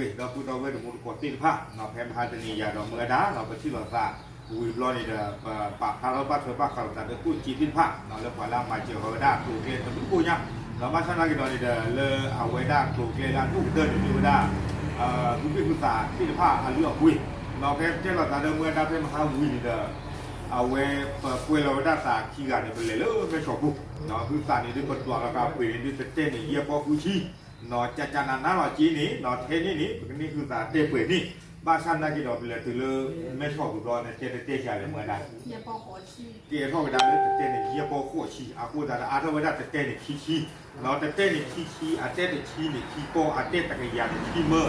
ဒီပုၢ်ဒီဝဲၢ်တံၤသကိးသ့ၣ်တဖၣ် ဖဲမဟါတနံၤယၤဒီးမုၢ်ဝဲဒၣ် ပထံၣ်လိာ်သးဝံၤဘျီန့ၣ်ဒီး ပပာ်ဖျါထီၣ်ဘၣ်ထွဲဘၣ်ဃးလိာ်သးဒီးကျိၣ်စ့သ့ၣ်တဖၣ် လၢပှၤလၢအမၤစၢၤဃီၤဝဲဒၣ်ကျိၤကျဲတမုၢ်ကိၣ်ညါ ဒီးဘၣ်ဆၣ်သနာ်က့ဒီးန့ၣ်ဒီး လၢအဝဲဒၣ်ကျိၤကျဲလၢအဒိၣ်ကတၢၢ်န့ၣ် မ့ၢ်ဝဲဒၣ် ဟုဘ့ၣ်ဟုသးသ့ၣ်တဖၣ်အလုၢ်အပှ့ၤ ဒီးဖဲတဲလိာ်သးဒီးမုၢ်ဝဲဒၣ်ဖဲမဟါဝံၤန့ၣ်ဒီး အဝဲပကွဲးလီၤဝဲဒၣ်သးခံဂၤန့ၣ် ပလဲၤလၢမဲၢ်ဆီးပူၤ ဟုသးန့ၣ်ဒုးပဒွးလီၤက့ၤအပှ့ၤန့ၣ်ဒုး တတဲန့ၣ် ယဲၢ်ပီၢ်ဃုဆံ ကကနးနးလီၤက့န့ၣ် ထဲန့ၣ်န့ၣ် ပကန့ၢ်ဟုသးတဲပှဲၤန့ၣ် ဘၣ်ဆၣ်သနာ်က့ဒီး ပလဲၤတုၤလၢမဲၢ်ဆီးပူၤဘျီန့ၣ် တဲတတဲဆံးလဲၣ်မုၢ်ဝဲဒၣ် ကဲထီၣ်ကဒါလၢတတဲန့ၣ် ယဲၢ်ပီၢ်ဃိးဆံ အဃိသတးဒီးအါထီၣ်ဝဲဒၣ်တတဲန့ၣ်ခံဆံ ဒီးတတဲန့ၣ်ခံဆံ အတဲတဆံန့ၣ်ခံပီၢ် အတဲတကယၤန့ၣ်ခံမၢၢ်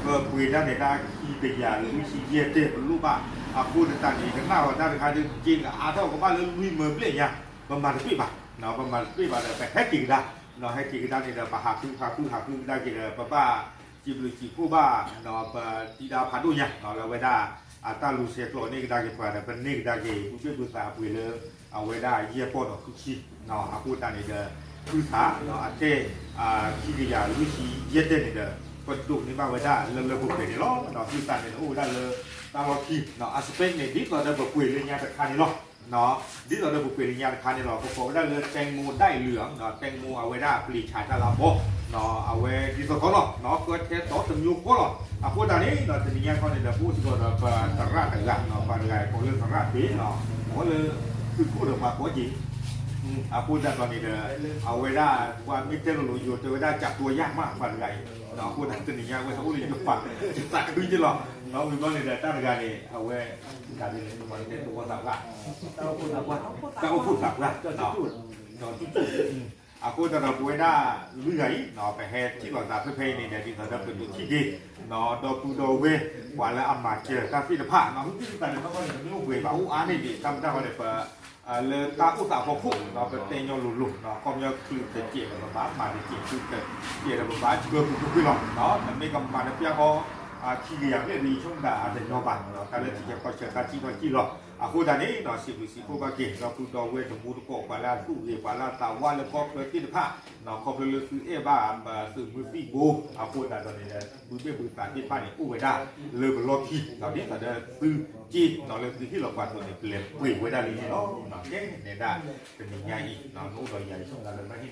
ပပှ့ၤဒၣ်န့ၣ်ဒၣ်ခံကယၤလွံၢ်ဆံယဲၢ်တဲပလိၣ်ဘၣ် အဃိသတးန့ၣ် ကနၣ်ဝဲတၢ်တခါဒုး က့ကအါထီၣ်ကဘၣ်လၢလွံၢ်မၢၢ်ဘျဲၣ်ညါ ပမၤတပ့ၣ်ဘၣ် ပမၤတပ့ၣ်ဘၣ်ဒီး ပဟဲက့ၤကဒါ ဟဲက့ၤကဒါန့ၣ်ဒီး ပဟးဃုဟးဃုဟးဃုကဒါက့ၤဒီး ပဘၣ်စံးဘျုးစံးဖှိၣ်ဘၣ် ပတံၤဒါဖးဒိၣ်ညါ လၢအဝဲဒၣ် အတၢ်လူၤဆဲးကျိးန့ၢ်ကဒါက့ၤပှၤဒီး ပန့ၢ်ကဒါက့ၤ ဟုဘ့ၣ်ဟုသးအပှ့ၤလၢ အဝဲဒၣ်ယဲၢ်ပီၢ်ဒီးဃုဆံ အဃိသတးန့ၣ်ဒီး ဟုသး အတဲ ခံကယၤလွံၢ်ဆံယဲၢ်တဲန့ၣ်ဒီး ပဒိးန့ၢ်ဘၣ်ဝဲဒၣ်လၢလၢပှဲၤပှဲၤန့ၣ်လီၤ. ဒီးဟုသးန့ၣ်ဒီးအိၣ်ဝဲဒၣ်လၢ တၢ်လီၢ်ခံ အ spec န့ၣ် ဒ်သိးဒီးပပှ့ၤလၢညါတခါန့ၣ်လီၤ. ဒ်သိးဒီးပပှ့ၤလၢညါတခါန့ၣ်လီၤ ပကိးဝဲဒၣ်လၢ แตงโมได้เหลือง แตงโม အဝဲဒၣ်အပျ့ၤဆးတၢ်လၢအဘီ အဝဲဒ်သိးကီးလီၤ ကၢထဲသိးတမျိုးဃီလီၤ. အဃိသတးန့ၣ် တနံၤညါခီန့ၣ်ဒီး ပအိၣ်စ့ၢ်ကီးဒီးပသရၣ်တဂၤ ပှၤတဂၤကိးလၢသရၣ်ဘ့ၣ် ကိးလၢသုးခိၣ်ဒီးပှၤကိးက့ၤ အဃိသတးဒီးန့ၣ်ဒီး အဝဲဒၣ်ပှၤမ့ၢ်တဲလိၤလိၤယိၤတဲဝဲဒၣ် ကးတိယၢ်မး ပှၤတဂၤအံၤ အဃိသတးတနံၤညါဝဲအိၣ်လၢယိၤပာ် ယသးခုက့ၤလီၤ ဝံၤဘျီန့ၣ်ဒီးတၢ်တဂၤန့ၣ် အဝဲ တၢ်တဲလၢပှၤတဲသဝီသးပှၢ် တၢ်အိၣ်ဖှိၣ်သးပှၢ် ဒီးတူၢ်တူၢ် အဃိသတးဒီးပဝဲဒၣ်လွံၢ်ဂၤအံၤ ပဟဲထံၣ်လိာ်သးဖဲဖဲအံၤန့ၣ်ဒီး ဒ်သိးဒီးပဒိးထံၣ်က့ၤ ဒီပုၢ်ဒီဝဲၢ် ပှၤလၢအမၤစၢၤတၢ်သ့ၣ်တဖၣ် ဟုသ့ၣ်တဖၣ်န့ၣ် ဘၣ်ဃီန့ၣ် ပမ့ၢ်အိၣ်ပှဲၤဘၣ်အိၣ်အါန့ၢ်ဒံး တၢ်မတၤဃီန့ၣ် ပ လၢတၢ်အိၣ်သးအဖီခိၣ် ပတဲညီလိၤလိၤ ခီပညီချုးတစဲးဒီးပဘၣ်မၤတစဲး ချုးတစဲးဒီးပဘၣ်ဆှၢပူၤကွံာ်လီၤ နမ့ၢ်ကမၤတပျၢ်ဃီ ခံကယၤဘျဲၣ်ဒ်ယဆိကမိၣ်တၢ်အတညီဘၣ် တၢ်လၢထံဆၢကီၢ်ဆၢတၢ်စံၣ်ထီၣ်စံၣ်လီၤ အဃိသတးန့ၣ် စံးဘျုးစံးဖှိၣ်ဘၣ်က့ၤ ဒီပုၢ်ဒီဝဲၢ်တံၤသကိး ပှၤလၢအသူၣ်ဂ့ၤ ပှၤလၢအသးဝါလၢကီၢ်ချၢသ့ၣ်တဖၣ် ခီဖျိလၢသုအဲၣ်ဘၣ်သုးမုၢ်သံၣ်ဘိ အဃိသတးဒီးန့ၣ်ဒီး ဘုဘ့ၣ်ဘုသးသ့ၣ်တဖၣ်န့ၣ် အိၣ်ဝဲဒၣ်လၢပလီၢ်ခံ ဒ်သိးဒီးသုက့ၤလၢသုဟ့ၣ်လီၤပှၤအသိးန့ၣ် ပလဲၤပှ့ၤဝဲဒၣ်လံန့ၣ်လီၤ. ကဲန့ၣ်ဒၣ်တနံၤညါအံၤ နအိၣ်ဒီးယၤယဆိကမိၣ်လၢဘၣ်ဟ့ၣ်နၤ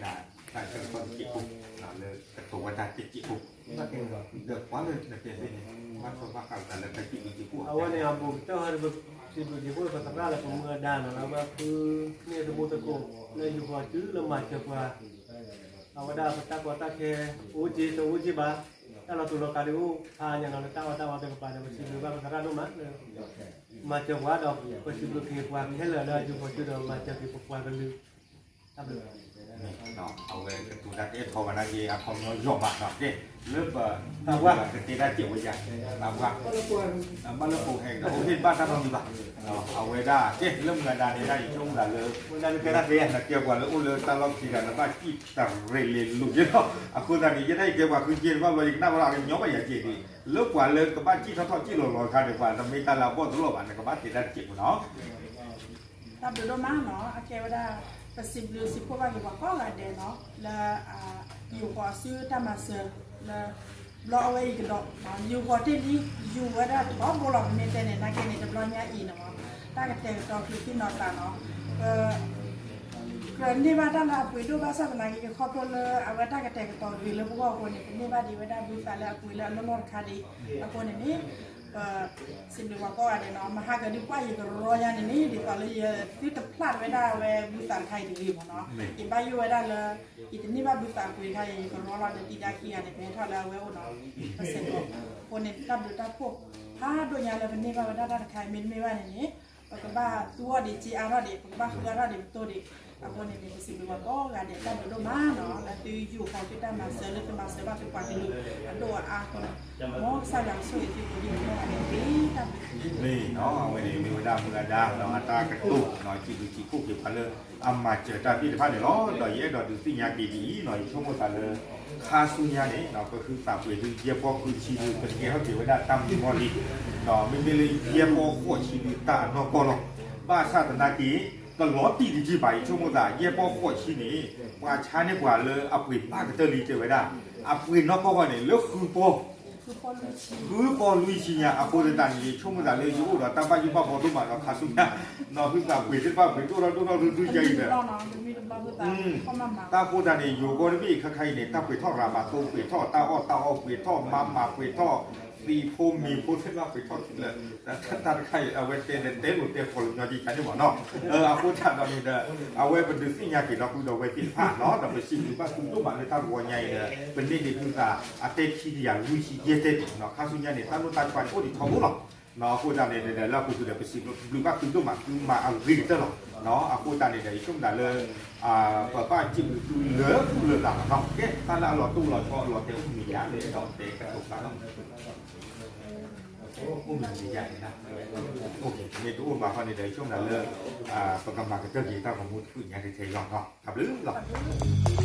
တၢ်ဆၢကတီၢ်တစဲးဖိ လၢကတိၤဝဲဒၣ်တစဲးဖိ ဒီးပှၤလၢနတဲသ့န့ၣ် ဘၣ်ထွဲဘၣ်ဃးလိာ်သးလၢတၢ်စံးဘျုးစံးဖှိၣ် အဝဲန့ၣ်အဘူးကတၢၢ်ဟီဒီး ပစံးဘျုးစံးဖှိၣ်ပသရၣ်လၢပမုၢ်အဒါနီၤ လၢအဝဲဃုန့ၢ်တံၤသကိး လၢယိၤကီၢ်တုၤလၢမၤစၢၤပှၤ အဝဲဒၣ်ပတၢ်ကီတၢ်ခဲ အိၣ်က့ၤတအိၣ်က့ၤဘၣ် တၢ်လီၤတူာ်လီၤကာ်ဒ်အိၣ်ဖးညါနီၤ လၢတၢ်အီၣ်တၢ်အီသ့ၣ်တဖၣ်ဒီး ပစံးဘျုးဘၣ်ပသရၣ်ဒိၣ်မးလၢ မၤစၢၤပှၤဒီး ပစံးဘျုးက့ၤပှၤခဲလၢာ်လၢအယိၤကီၢ်တုၤဒီးမၤစၢၤက့ၤပပှၤကလုာ် တၢ်ဘျုး အဝဲကတိၤတၢ်ကဲထီၣ်ဘၣ်နာ်က့ အခီပညီယီၢ်ဘၣ်နီၤ ကဲ လၢပ သးပှၢ် ကတဲတၢ်စဲးဝဲယၤ သးပှၢ် ဘၣ်လၢပဟဲကဒီး အိၣ်ဟ့ၣ်ဘၣ်တၢ်နီတမံၤဘၣ် အဝဲဒၣ် ကဲ လၢမုၢ်ဂၤဒၣ်န့ၣ် ဒၣ်ယဆိကမိၣ်သးလၢ ဝဲဒၣ်လၢကဲတၢ်တဲယၤ နကဲပှၤလၢအိၣ်လၢတၢ်လီၢ်ခံဂၤ နဘၣ်စံၣ်တရံးလ့ၤလိာ်က့ၤလီၤ အဃိသတးန့ၣ် ယဲဒၣ်ယကဲပှၤဃုက့ၤတဘၣ်ဘျီ ယကနၣ်ဝဲဒၣ်ကညီဘၣ်ယၤက့ၤဒံး လၢပှၤလၢကဘၣ်စံၣ်ထီၣ်ထီၣ်စံၣ်လီၤလီၤအခါန့ၣ် ပှၤတမ့ၢ်တၢ်လၢအဘီၣ်တလီၢ်ဘၣ် နကဘၣ်တဲတၢ်တစဲးဖိနီၤ တၢ်ဘျုးဒိၣ်မးနီၤ အကဲဝဲဒၣ် ပစံးဘျုးစံးဖှိၣ်ဘၣ်က့ၤပှၤကိးဂၤဒဲးနီၤ လၢ ယိၤဃီၤအစုတၢ်မၤစၢၤ လၢ ဘျီအဝဲအံၤကဒီး ယိၤဃီၤတ့ၢ်လံ ယိၤဝဲဒၣ်တဘီဘိလီၤ ပမ့ၢ်တဲန့ၣ် နာ်က့န့ၣ် တဘျီညါအံၤနီၤ တၢ်ကတဲာ်ကတီၤကျိၣ်စ့နီၢ်သးနီၤ ပ ကြၢးန့ၢ်ဘၣ်တၢ်လၢအပှ့ၤဒိၣ်ဘၣ်ဆၣ်သနာ်က့ ခီဖျိလၢအဝဲတၢ်ကတဲာ်ကတီၤဂ့ၤလၢပဂီၢ်အဃိန့ၣ် ပန့ၢ်ဘၣ်ဒံးဝဲဒၣ်ဘုသးလၢအပှ့ၤလၢအလီၢ်လီၢ်တခါဒံး အဃိန့ၣ်န့ၣ် ပ စံးဘျုးပှၤကိးဂၤဒဲးနီၤ မဟါကဒုးပှၢ်ယကရီညါန့ၣ်န့ၣ် ဒ်သိးလၢယသုတဖျါဝဲဒၣ်ဝဲဘုသးတခါအံၤတဂ့ၤမ့ၢ်နီၤ ယဘၣ်ယိၣ်ဝဲဒၣ်လၢ ယတန့ၢ်ဘၣ်ဘုသးအပှ့ၤတခါအံၤ ယကရီလီၤဒီးတံၤဒါခံဂၤန့ၣ် ပဟဲထီၣ်လၢအဝဲအိၣ်နီၤ ပစဲးကီး အဃိန့ၣ် တၢ်ဘျုးတၢ်ဖှိၣ် ဖးဒိၣ်ညါလၢပန့ၢ်ဘၣ်ဝဲဒၣ်တၢ်တခါအံၤ မ့တမ့ၢ်ဘၣ်န့ၣ်န့ၣ် ပကဘၣ်သူအီၤဒံးစ့အါထီၣ်ဒံး ပကဘၣ်ဃုအါထီၣ်ဒံးပတိၢ်ဒံး အဃိန့ၣ်န့ၣ် ပစံးဘျုးပှၤကိးဂၤဒဲး တၢ်ဘျုးဒိၣ်မးနီၤ လၢသုယိၤဃီၤသုတၢ်မၤစၢၤလၢသုမၤစၢၤဘၣ်သုပှၤကလုာ် အဒိၣ်အါအဃိန့ၣ် မ်ကစၢ်ယွၤကဆိၣ်ဂ့ၤသုကိးဒံးကိးဂၤဒဲးတက့ၢ် တၢ်ဘျုး မ့ၢ်နီၤ အဝဲန့ၣ်မ့ၢ်ဝဲဒၣ်မုၢ်ဂၤဒါနီၤ အတၢ်ကတိၤနီၤ စံးဘျုးစံးဖှိၣ်က့ၤပှၤလၢအမၤစၢၤတၢ်သ့ၣ်တဖၣ်န့ၣ်လီၤ. ဒီးယအဲၣ်ဒိးဒုးသ့ၣ်ညါက့ၤဒ်အံၤနီၤ ယဆိကမိၣ်သးလၢ ခါဆူညါန့ၣ် ပဃုသးပှ့ၤဒုးယဲၢ်ပီၢ်ဃုဆံဒုး ပကဲထီၣ်က့ၤဝဲဒၣ်တၢ်မံမီၢ်လံ မ့မ့ၢ်လၢယဲၢ်ပီၢ်ဃိးဆံဒုးတၢ်အနီၢ်ကီၢ်လီၤ. ဘၣ်ဆၣ်သနာ်က့ ကလီၤတံၢ်တက့ၢ်ဘၣ် ယဆိကမိၣ်သး ယဲၢ်ပီၢ်ဃိးဆံန့ၣ် ပှၤဆါန့ၢ်ပှၤလၢအပှ့ၤဘၣ်ကတၢၢ်လံတဲဝဲဒၣ် အပှ့ၤနီၢ်ကီၢ်ဃီန့ၣ် လၢဃုပီၢ် ဃုပီၢ်လွံၢ်ဆံညါ အဃိသတးန့ၣ် ယဆိကမိၣ်သးလၢယအိၣ်ဒီးတၢ်ဘၣ်ယိၣ်ဘၣ်ဘီဒိၣ်မးဒီး ခါဆူညါ နီၢ်ဟုသးပှ့ၤသ့ၣ်တဖၣ်ပှ့ၤဒိၣ်ထီၣ်ဒိၣ်ထီၣ်ဒုဒုယဲအံၤဒီး တၢ်ဃိသတးန့ၣ် ယိၤကီၢ်တဘ့ၣ်အံၤခါခါအံၤန့ၣ် တၢ်ပှ့ၤထီၣ်ရၤမၤသိပှ့ၤထီၣ် တၢ်အီၣ်တၢ်အီပှ့ၤထီၣ် မါမၤပှ့ၤထီၣ် သံးဖိမံၤဖိသ့ၣ်တဖၣ်ပှ့ၤထီၣ်လၢ တၢ်တခါအံၤ အဝဲတဲတဲလိာ်တဲဖီၣ်လၢညီကံကါန့ၣ်မ့ၢ်နီၤ အဃိသတးဒီးန့ၣ်ဒီး အဝဲပဒုးသ့ၣ်ညါက့ၤဒီပုၢ်ဒီဝဲၢ်သ့ၣ်တဖၣ်နီၤ ဒီးပစံးဘျုးဘၣ်သုဒိၣ်မးလၢတၢ်တဝီညါအံၤဒီး ပန့ၢ်ဒံးဟုသး အတဲခံကယၤလွံၢ်ဆံယဲၢ်တဲန့ၣ်နီၤ ခါဆူညါန့ၣ် တၢ်လိၣ်တၢ်ဆှါန့ၣ် အိၣ်ဒံးထီဘိလီၤ အဃိသတးန့ၣ်ဒီး လၢအပူၤကွံာ်ဒီး ပစံးဘျုးဘၣ်သုဒိၣ်မး သုမၤအဂ့ၤကတၢၢ်လီၤ အဃိသတးန့ၣ်ဒီး ယဆိကမိၣ်သးလၢ ပဘၣ်စံးဘျုးသုလၢသူၣ်လၢသးလီၤနီၤ ကဲ တၢ်လၢအလီၤတိၢ်လီၤဆီအလီၤတဲအိၣ်မံၤယါလၢအဲၣ်ဒိးတဲကတိၤသးလီၤ အိၣ်မံၤယါန့ၣ် မ့ၢ်တအိၣ်ဘၣ်ဃီန့ၣ်ဒီး ယဆိကမိၣ်သးလၢ ပကမၤကတၢၢ်က့ၤတၢ်ဂီၤမူတဖုညါထဲထဲလီၤနီၤ တၢ်ဘျုးလီၤ